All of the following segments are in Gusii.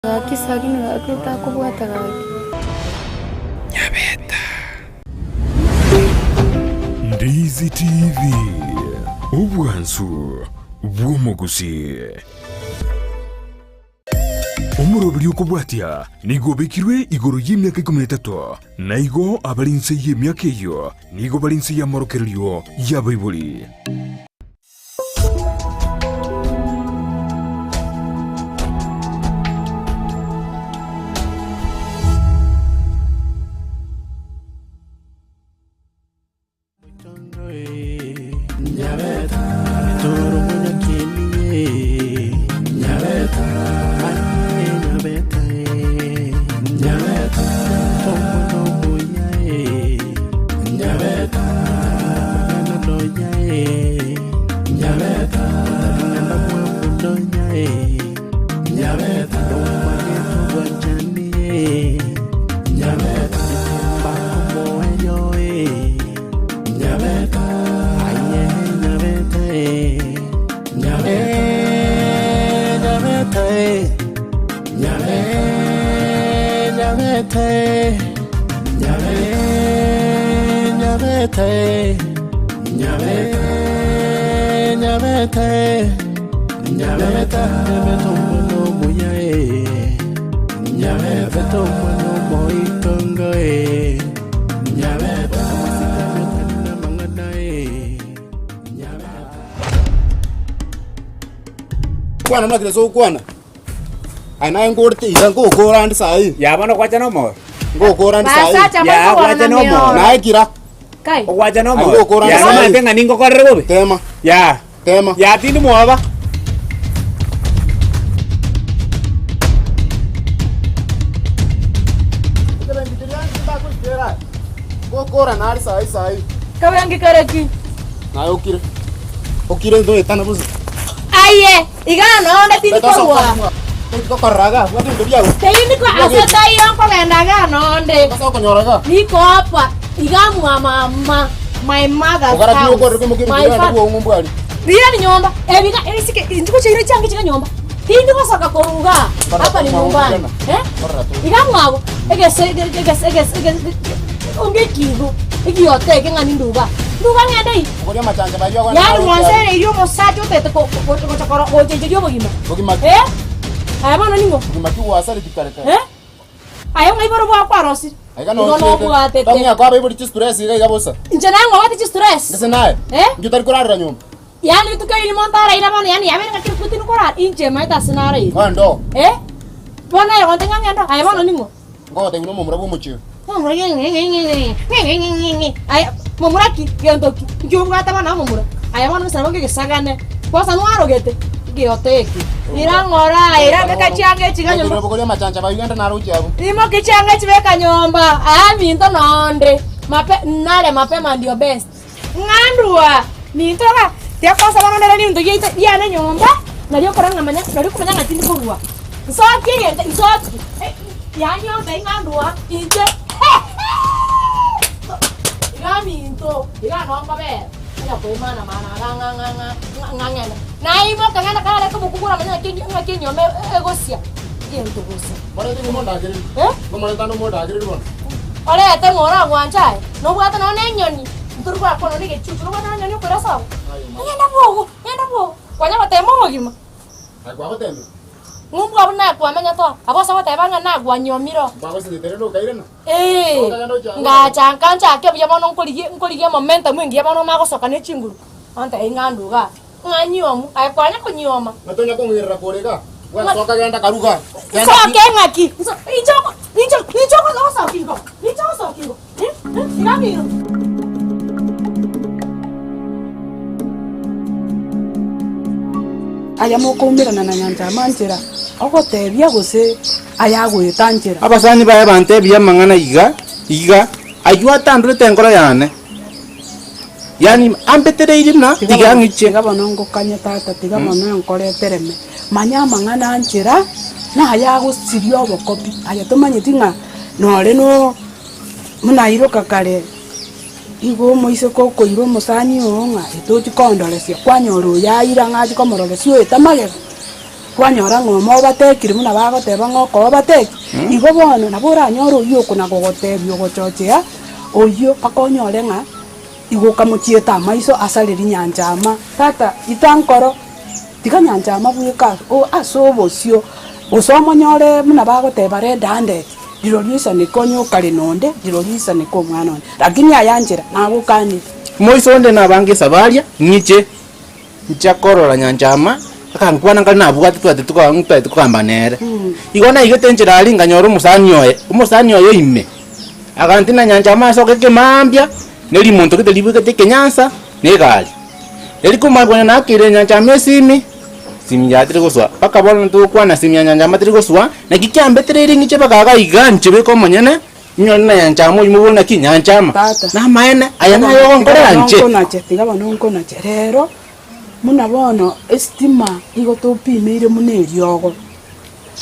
Gaki sagini gaki otakobwata gaki. Nyabeta. Ndizi TV, obwansu bw'omogusii. Omoroberi okobwatia nigo obekirwe igoro y'emiaka ikomi na etato, na igo abare inse y'emiaka eyio nigo bare inse y'amorokererio y'abaibori. Kwana buna kere ogokwana. Aye naye nkorete iga nkogokora ande saa hii. Ya bono gwacha nomoyo. Nkogokora ande saa hii. Basacha Ya, mbari gwacha korwana nomoyo. mioro. Naye kira. Kai. Ogwacha nomoyo. Aye gokora Ya ande saa hii. nomanyete ng'a ningokorere bobe. Tema. Ya. Tema. Ya tindi mwoba. Ekebengi keria ntagoikera aye. Nkogokora nare saa hii saa hii. Kabengi kare ki? Naye okire. Okire ntoetana bosa. Aye, iga nonde tindi korwa. Tokorora iga, bwata ebinto biago. Tindi ko ase taiyo nkogenda iga nonde. Ase okonyora iga. Niko hapa iga mwa mama my mother's Ogara house. okorire koimokia ebinto My biago father. bwong'u mbwari. Rira ni nyomba ebiga erisike intuko chaire change chiga nyomba tindi gosoka koruga hapa ni nyumbani eh iga mwago egese egese egese egese onge ekigo egiote eke ng'a ninduga nduga ng'ende i Okoria amachancha bayio agwo yaani mwansereirie omosacha otete ko- ko- gocha koro gochencheria obogima Bogima ki? eh aye bono ning'o Bogima ki gwasareti kare kare. eh aye ng'a iboro bwakwarosire Aiga igo nochiete. nobwatete Tong'ea kwa abaibori chistress iga iga bosa. inche nang'obwate chistress Gese naye. Eh? Inki otari korarera nyomba? Yaani rituko eri rimo ntaraira bono yaani yabeire ng'a kera tindi korara inche maete ase naraire. Bono ndo. Eh? Bono aye gonte ng'a ng'endo aye bono ning'o? Ngogotebi buna omomura bw'omochie oyo. Momura ng'eng'eng'eng'eng'eng'eng'eng'eng'e aye momura ki? Gento ki? Nki obwate bono omomura? Aye bono gose nabo ngegesagane bosa nwarogete egioto eke. Ira ng'ora aye ira beka chianga echi iga nyomba. Bogoria amachancha bayio genda naroche abwo. Imoki chianga echi beka nyomba aa minto nonde mape nare mapema ndio best. Ng'andua, minto iga, tiakosa bono nere ninto giaito biane nyomba, nario okora ng'a manya, nario okomanya ng'a tindi korua. Nsokie egento, nsokie, eh, yaani onte ng'andua, inche iga minto, iga noo nkobera, onya koimana maana iga ng'a ng'a ng'a ng'a ng'a ng'ende. Naimoka ng'ende kare kobokugura manya ng'aki ng'aki enyomba egosia, egento bosa. Morete ng'a omondagereri. Eh? Ng'omorete ande omondagereri bono. Orete ng'a oragwanche aye, nobwate nonya na enyoni, ntori goakwa nonya na egechuchu, nobwate nonya na enyoni okoira ase abwo. Ng'enda bwogo, ng'enda bwogo, kwanya gotema obogima. Aye kwagotema? Ng'umbu abwo naye kwamenya to, abwo ase ogoteba ng'a nagwanyomire oo. Mbagosegete rende okairana? Ee, ngacha nkanchake buya bono nkorigia nkorigia momentum engiya bono magosoka ne chinguru, ontebia ng'a nduga aa, ng'a nyiomu, aye kwanya konyioma. Ng'a tonya kong'irera kore igaa? Bwana soka genda karuga. Genda Nsoke ng'aki? Nso- inche oko- inche inche oko- ogosoka igo, inche ogosoka igo, eh, eh, iga mino. Aya mokoumerana na nyancha amanchera, ogotebia gose ayagoeta nchera. Abasani baye bantebia amang'ana iga iga, ayio atandorete enkoro yane. Yaani ambetereirie na tiga ang'iche. Tiga bono ngokanye tata, tiga bono enkoro etereme. Manya amang'ana a nchera, naye agosiria obokopi. Aye tomanyeti ng'a nore no buna airoka kare, igo omoiseke okoira omosani oo ng'a etochi kondoresia, kwanyora oyo aira ng'a achie komororesia oete magega. Kwanyora ng'a omobatekire buna bagoteba ng'a okobateki, igo bono nabo oranyore oyio okona gogotebia ogochochea, oyio mpaka onyore ng'a igo okamochiete amaiso asare rinyanchama. Tata, ita nkoro, tiga nyanchama bweka ase obosio, gose omonyore buna bagoteba red handed, rirorio oisaneke onye okare nonde, rirorio oisaneke omwana one. Lakini aya nchera, nagokanire. Moiso onde nabange esabaria, ng'iche. Nchia korora nyanchama, akankwana nkare nabwate twatete twatete kogamba nere. Igo naigete enchera aria nkanyora omosani oye, omosani oye ime, agantina nyanchama asoke kemambia, ne rimonto gete ribegete ekenyansa, na egari. Eri komanya konya nakeire nyanchama esimi, simi yaye teri gosoa, mpaka bono togokwana simi ya nyanchama teri gosoa, naki kiambetereirie ng'iche mpaka iga iga inche beka omonyene. Inyore na nyanchama oyio mobore naki nyanchama, Tata. namaene, aya naye ogonkorera Tiga bono inche. nkonache, tiga bono nkonache. Rero, buna bono esitima igo topimeire buna eriogo,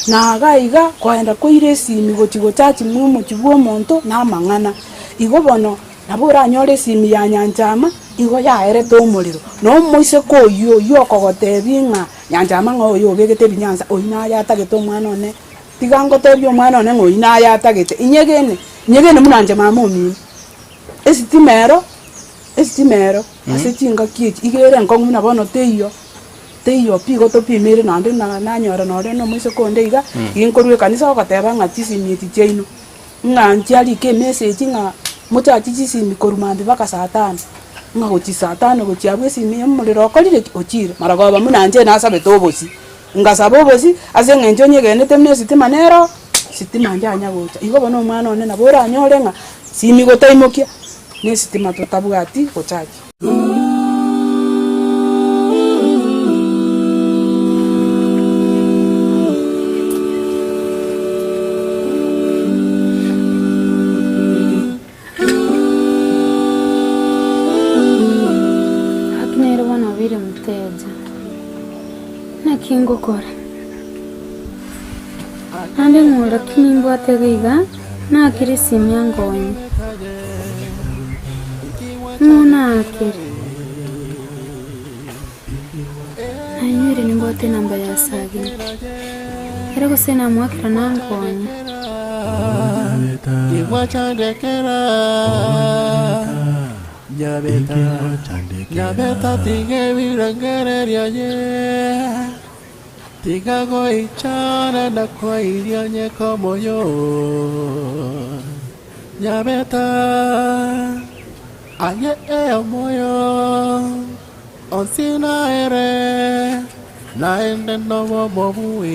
na iga iga koenda koira esimi gochia gochachi mwa omochie bwa omonto na amang'ana. Igo bono, nabo oranyore esimi ya nyanchama, igo yaerete omorero, na omoiseke oyio oyio okogotebia ng'a nyanchama ng'a oyo obegete ebinyansa, oyio naye atagete omwana one. Tiga ngotebie omwana one ng'a oyio naye atagete, inyegene, inyegene buna inche mama omino. Esitima ero, esitima ero ase chingaki echi iga ere enkong'u buna bono teiyo, teiyo pi igo topimeire naende na nanyora nore na omoiseke onde iga, iga nkorwa ekanisa ogoteba ng'a chisimi echi chiaino, ng'a nchiarike emessage ng'a mochache chisimi korwa mambia mpaka saa tano, ng'a gochia saa tano gochia abwo esimi omorero okorire ki? Ochire. Marogoba buna inche nasabete obosie. Ngasaba obosie ase eng'encho onyegenete buna esitima nero, sitima njanya gocha. Igo bono omwana one nabo oranyore ng'a simi gotaimokia, na esitima totabwati gochakia. Gaki nere bono obeire moteja. Naki ngokora? Naende ng'o lakini nimbwate iga iga, naakere esimi ankonye. Ng'o naakere? Nainywire nimbwate enamba ya Sagini, ere gose namoakera nankonye. Nyabeta, nyabeta tiga ebirengererio aye, Tiga goichana na koiria onye komoyo. Nyabeta, aye omoyo, onsi naere, naende nobe omobui.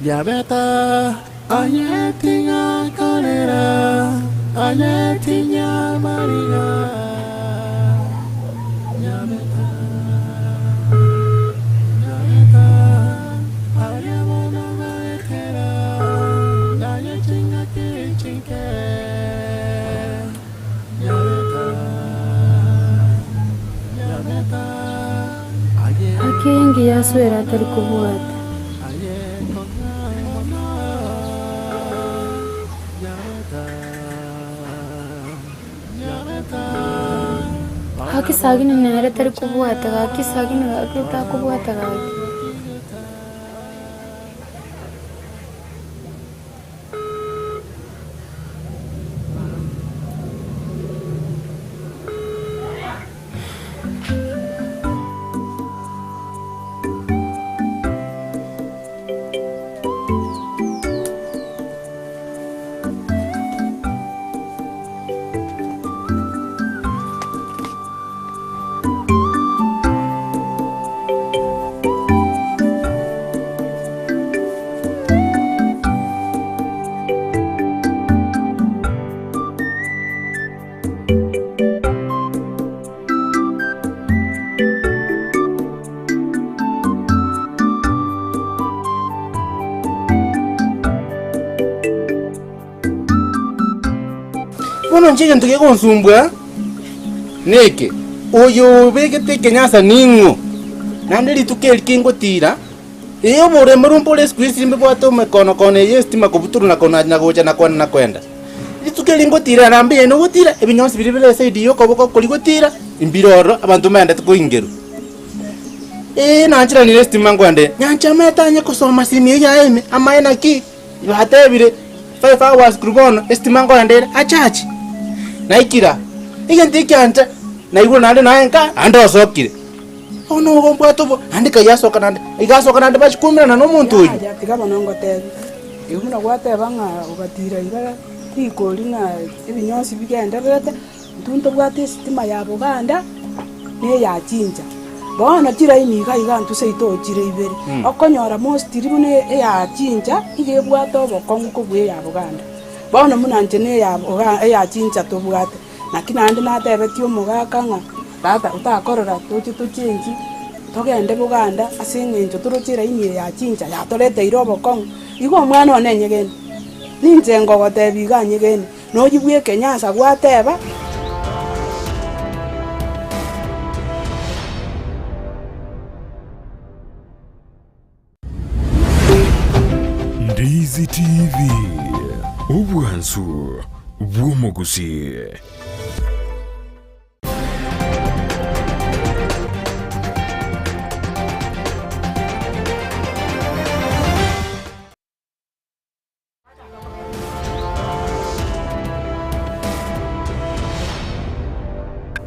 Nyabeta, aye tiga korera, aye tinya mariga. Nyabeta, nyabeta, aria bono goetera, naye chingaki chinke. Nyabeta, nyabeta, aye Gaki engiya aswere atari kobwata. Gaki sagini nere tari kobwata gaki sagini gaki otakobwata gaki. Bono inche egento kegonsumbua neke, oyo obegete ekenyansa ning'o? Naende rituko eri kingotira, ee oboremo rombore esiko esi mbibwate omekono-kono eye y'esitima kobutorwa na kona na gocha na kona na kwenda. Rituko eri ngotira na mbuya inde gotira, ebinyonsi biria bire eside ya okoboko koria gotira, mbire ororo abanto mbaendete koingerwa. Ee, nancheranire esitima nkwende. Nyanchama etanye kosoma simi eyio yaye ime, amaye naki? Batebire, 5 hours korwa bono, esitima nkoenda ere achache. Naikira, egento ekiancha, naigure naende naye nka, naende osokire. Bono igo mbwate obo, naende kai asoka naende, iga asoka naende bachia koumerana na omonto oyio. Yaya, tiga bono ngotebie, igo buna gwateba ng'a ogatira iga rikori ng'a ebinyonsi bigendererete, intwe ntobwate esitima ya Boganda na eya Chincha. Bono chiraini iga iga intwe seito chire ibere, okonyora mostly buna eya Chincha iga ebwate obokong'u kobua eya Boganda. Bono buna inche na eya Boga eya Chincha tobwate, naki naende natebetie omogaka ng'a tata otakorora toche tochengi togende Boganda ase eng'encho toroche eraini eye ya Chincha yatoreteire obokong'u. Igo omwana one enyegene, ninche ngogotebia iga anyegene. Noyigwe ekenyansa gwateba. Ndizi TV, obwansu bw'omogusii.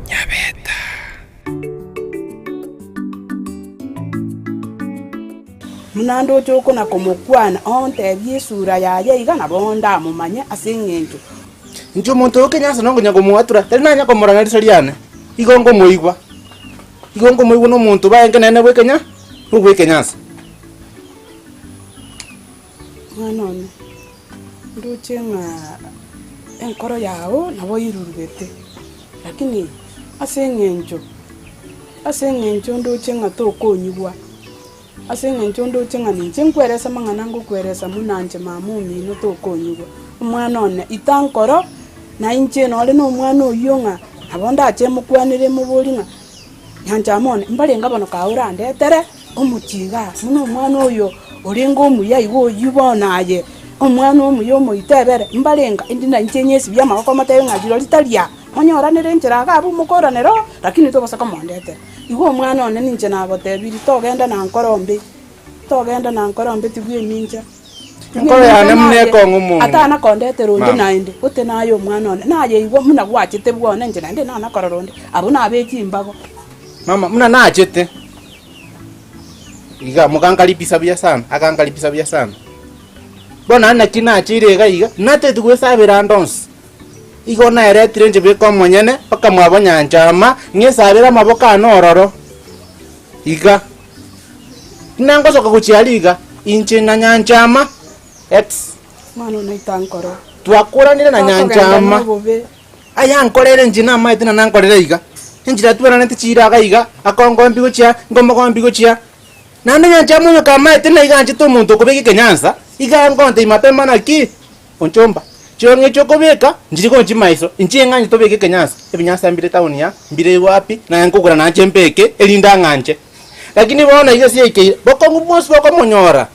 Nyabeta. Buna ndoche okona-komokwana, ontebie esura yaye iga, nabo ndamomanye ase engencho. Inche omonto oyo Kenyansa nokonya komoatura, tari nanya komorora riso riane, igo nkomoigwa, igo nkomoigwa na omonto baye nere bw'ekenya, bw'ekenyansa. Mwana one, ndoche ng'a enkoro yao nabo oirurugete, lakini ase eng'encho, ase eng'encho ndoche ng'a tokonyigwa, ase eng'encho ndoche ng'a ninche nkweresa amang'ana ngokweresa buna inche mama omino tokonyigwa. Omwana one, ita nkoro, na inche nore na omwana oyio ng'a nabo ndache mokwanere moborie ng'a. Nyanchama one, mbarenge bono kae orandetere omochie igaa, buna omwana oyo orenge omuya iga oyio bono aye, omwana omuya omoitebere, mbarenga indi na inche nyesibie amaboko motebe ng'a rirorio tari aa, monyoranere enchera iga abwo mokoranera oo, lakini tobasa komondetera. Igo omwana one ninche nagotebirie togenda na nkoro mbe, togenda na nkoro mbe tibwemincha. Enkoro yane buna ekong'u mono. Atana kondetera onde Mama. naende, gose naye omwana one, naye igwa buna gwachete bwone inche naende nana korora onde, abwo nabe chimbago. Mama, buna nachete iga mogankaribisa buya sana, agankaribisa buya sana. Bono naende naki nacheire iga iga, natagete goesabera ande onsi. Igo naeretire inche bweka omonyene, mpaka mwabo nyanchama, ng'esabere amaboko ane ororo, iga. Buna ngosoka gochia aria iga, inche na Nyanchama, ex. Omwana one tankoro. Twakoranire na Tokogenda Nyanchama. nobobe. Aya ankorere inche namaete na nankorere iga. Enchera tweranete chiira iga iga, akongombi gochia, nkomogombi gochia. Naende Nyanchama oyo kamaete na iga anchete omonto okobeka ekenyansa, iga angontebia mapema naki, onchomba, chiong'e echi okobeka, nchiri gonchia maiso, inche ing'anche tobeke ekenyansa, ebinyansa mbire town aa, mbire wapi, naye nkogora nanche mbeke, erinde ang'anche. Lakini bono iga ase ekeira, bokong'u bwonsi bokomonyora,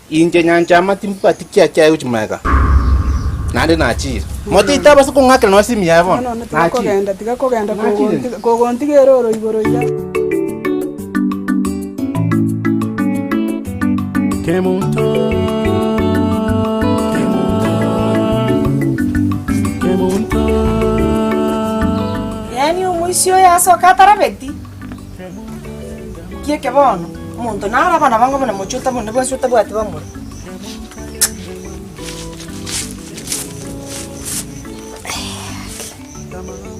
inche nyanchama timbwati kiaa kiaye gochia magega, naende nachiire. Motebi tabasa kong'akera nonya esimi yaye bono, Bono one tiga nachiire. kogenda, tiga kogenda Nachiire. kogontiga kogontiga ere oro igoro iga. Kemunto, Kemunto, Kemunto. Yaani omoisia oyo asoke atarabeti? Nki eke bono? Omonto naro abana bango buna mochie otabonde bwensi otabwati bamura.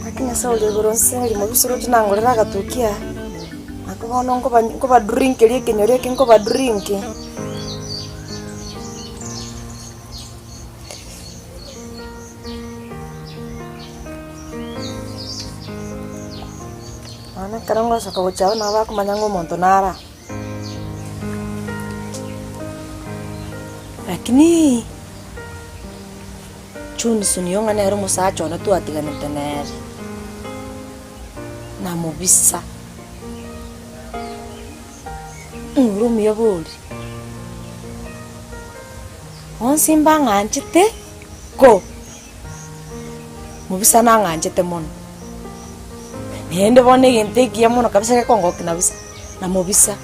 Gaki Nyasae ore igoro nse mobisa oroche nangorere agatuki aa, naki bono nkoba nkobadrinkeria ekenyoro eke nkobadrinki. Nonya ekero ngosoka gochia abwo nabo bakomanya ng'a omonto nare aa. Lakini Johnson oyo ng'a nere omosacha one twatiganete nere, namobisa, ng'ure omuya bori, bonsi mbang'anchete ko. Mobisa nang'anchete mono, naende bono egento ekiya mono kabisa gekongokia nabisa. na mobisa,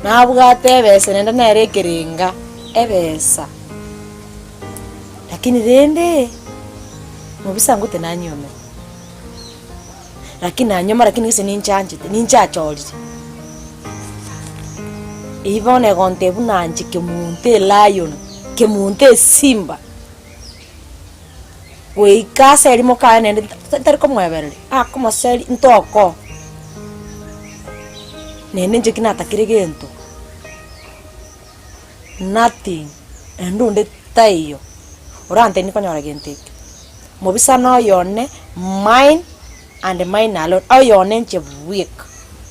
nabwate ebesa naende nere ekerenga, ebesa. Lakini rende, mobisa ngote nanyuomire, lakini nanyuoma lakini gese ninchanchete, ninchachorire. Eyio bono egontebia buna inche kemunto elion, kemunto esimba. Goika ase erimo kaye naende tari komoebereria, akomoseria ntoko, naende inche ki natakire gento, nothing, naende onde taiyo orantebie konyora gento ekio. Mobisa na oyone mine and mine alone, oyone inche bweka,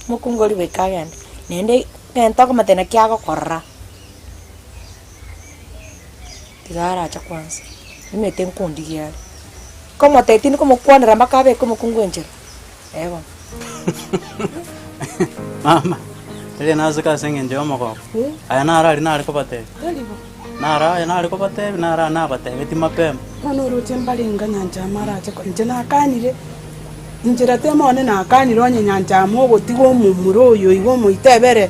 mokungu oria goika agende, naende egento okomotebia naki agokorora. Tiga arache kwanza, nimanyete nkondigia are. Nkomotebia tindi komokwanera mpaka abeke omokungu enchera, eh bono. Mama, riria naseka ase eng'encho y'omogoko, aya naro aria nare kobatebia, Tari bo. naro aya nare kobatebia, naro aya nabatebetie mapema. Bono oroche mbarenga nyancha amo arache ko inche nakanire, inchera temo one nakanire onye nyancha amo ogotiga omomura oyo iga omoitebere.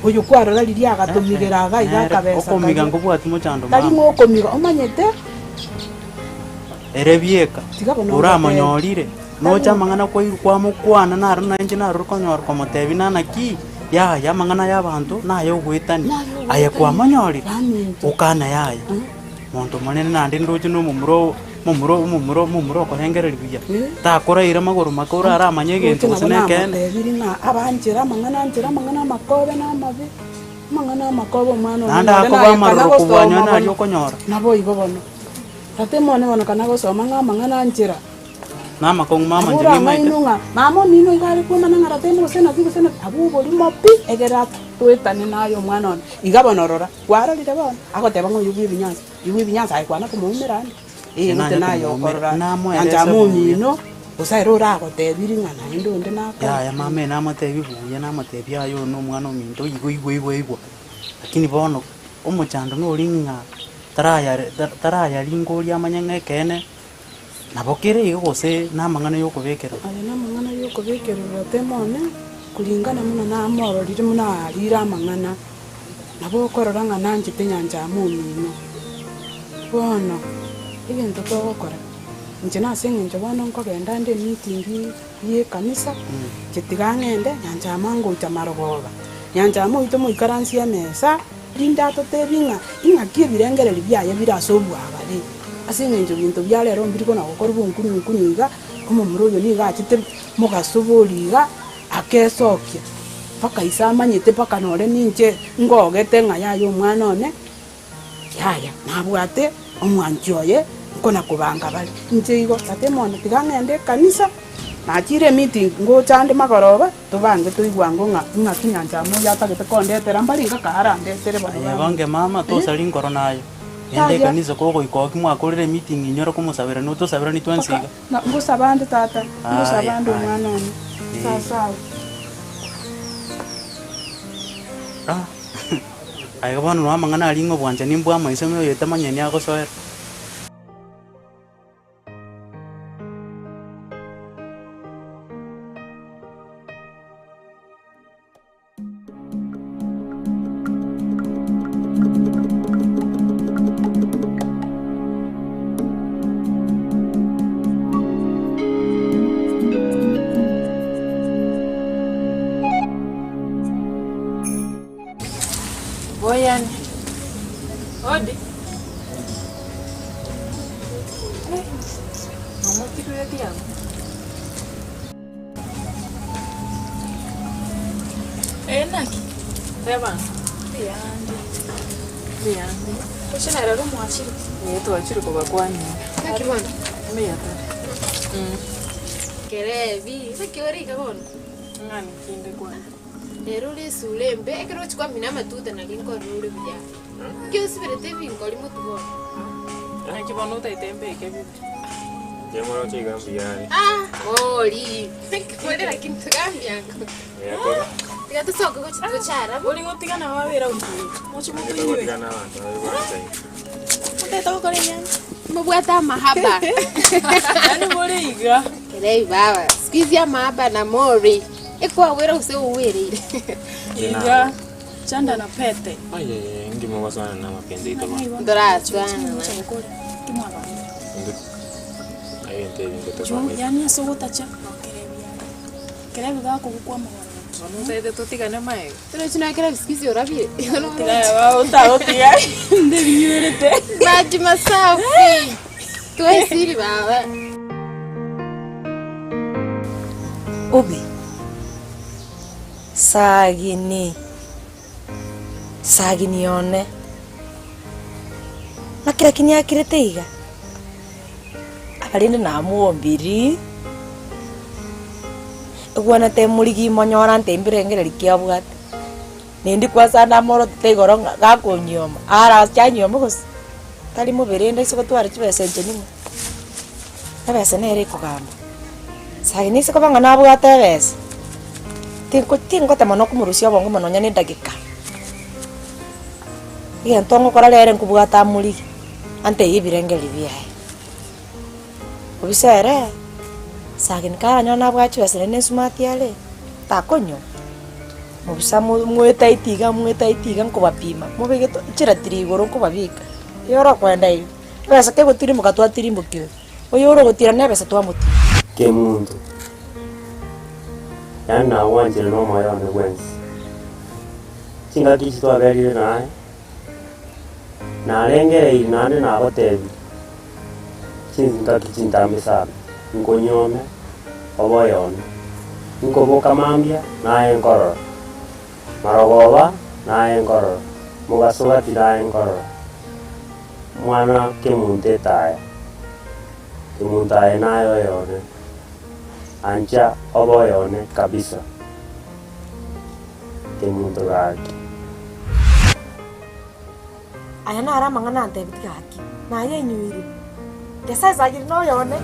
Oyo kwarora riria agatomigera iga iga Nere akabesa okomiga karia. nkobwati mochando Tari mama. ng'a okomiga, omanyete? Ere bieka, Tiga bono oramonyorire, noche Tari amang'ana kwairwa kwamokwana naro nainche naroro konyora komotebia nana ki, yaya amang'ana y'abanto naye ogoetania. Aye Naye ogoetania. kwamonyorire, Baminto. okana yaya. Monto omonene naende ndoche na omomura oo momura omomura omomura okorengereria buya, takoraira magoro make oraramanye egento Roche gose nabo na ekeene. namotebirie ng'a abanchere amang'ana anchere amang'ana amakobe na amabe, amang'ana amakobe omwana one Naende nore akoba naye kana amaroro kobua gosoma nonye naria bono, okonyora. naboigo bono. Tata omone bono kana gosoma ng'a amang'ana anchera. Na amakong'u mama Abwo inche nimaete. orang'ainwe ng'a mama omino iga are kwomana ng'a rateme gose naki gose naki, abwo oborimo pi, egere atoetane naye omwana one. Iga bono rora, kwarorire bono, agoteba ng'a oyio bw'ebinyansa, oyio bw'ebinyansa aye kwana komoumera ande, ee Nanye gose naye komoumera, okorora namoerese nyancha buya. omino, gose ere oragotebirie ng'a naende onde nakore. Yaya mama ere namotebi buya, namotebi aye oyo na omwana ominto igwa igwa igwa igwa, lakini bono omochando nori ng'a tarayare tarayaringa oria amanye ng'a ekeene. Nabo kere iga gose namang'ana y'okobekerwa. Aya namang'ana y'okobekererwa tema one, kuringana buna namororire buna aarire amang'ana, nabo okorora ng'a nanchete nyancha amo omino. Bono, egento togokora, inche nase eng'encho bono nkogenda nde emeeting y'ekanisa, inche tiga ng'ende nyancha amo ngocha marogoba, nyancha amo oito moikaransie emesa, rinde atotebi ng'a ing'aki ebirengererio biaye bire ase obwabare. Ase engencho ebinto bia rero mbiri kona gokorwa bonkunyu-nkunyu iga, omomura oyo nigo achete mogaso bori iga, akesokia, mpaka ise amanyete mpaka nore ninche ngogete ng'a yaya omwana one, yaya nabwate omwanchi oye nkona kobanga bare. Inche igo tata mono tiga ng'ende ekanisa, nachire emeeting ngocha ande magoroba, tobange toigwango ng'a ing'aki nyancha amo oyio atagete kondetera mbare iga karandetere bono Aye bambe. bange mama, tosari nkoro naye. Genda ekanisa kogoika oo ki mwakorire emeeting inyore komosabera notosabera nitwe ense iga. Ngosaba ande tata, ngosaba Aya, ande aya. omwana one. Eh. Sawa sawa. Ah, aiga bono noo amang'ana aria ng'a obwanchani mbwa amaiso ime oyotamanyeni agosoera. Boyani. Odi. Eh, nomotigire tiago. Eh, naki? Teba. Mbuyande. Mbuyande. Gose naroro mwachire? Ee, twachire kobakwania. Naki bono? Mbuya tore. Mm. Kerebi, naki ore iga bono? Ng'ani kinde kwanza. Rero ore esura embe, ekero ochia kwamina amatuta nari nkorora ore buya. Nki osiberete ebinkori motwe bono? Naki bono otaete mbeke bibe? Inche moroche iga mbuya are. Ah, bori. Bori lakini tugambiango. Mbuya tore. Tiga tosoke gochia toche arabwo. Ori gotigana babere abwo moche Nigo motoinywe. togotigana abanto babe banchaine. Otagete gokora enyanga? Mobwate amahaba. Yaani bore iga. Kerei baba, siku hizi amahaba na mori. Ekwagwera gose ogwereire. Iga, chanda na pete. Ayayaya, inki mogosoana na amapenzi aito bono? Ntorasoana. Intwe ebinto ebi intwe tosometi. Yaani ase ogotacha nokerebi are. Kerebi gakogukwa amagoro. Bono otaete totigane maega. Torochi na kera bisikizi orabire. Otagotiga ndebinywerete. Maji masafi. Twesiri baba. Obe sagini, sagini one, naki lakini akirete iga? Abarende namoombirie, egwanete emorigi monyora nte mbirengereri ki abwate, naende kwanza namorotete igoro ng'a gakonyioma, ara ache anyiome gose, tari mobere ende ase gotwara chibesa inche ning'o? Ebesa nere ekogamba, sagini ase koba ng'a nabwate ebesa, tinko tingotema na okomorusia obongo mono nonya na edageka. Egento ngokora rero nkobwata amorige, antebie ebirengererio biaye. Obisa ere, sagini karanyore nabwate chibesa naende nesmart are, takonywa, mobisa mo mwetaiti iga mwetaiti iga nkobapima, mobegete chiratiri igoro nkobabeka, oyore okoenda iga, ebesa kegotirimboka twatirimbokire, oyore ogotira na ebesa twamotira. Kemunto, Yaani nagwanchire nomoyo one bwensi. Chingaki echi twaberire naye, narengereiri naende nagotebirie, chingaki chintambe sana, nkonyuome obe oyone, nkoboka mambia naye nkorora, marogoba naye nkorora, mogaso gati naye nkorora, mwana kemunto etaya, kemunto aye naye oyone, ancha obe oyone kabisa, kemunto gaki. Aya naro amang'ana antebetie gaki, nayenyoire. Nyasae sagiri noyone.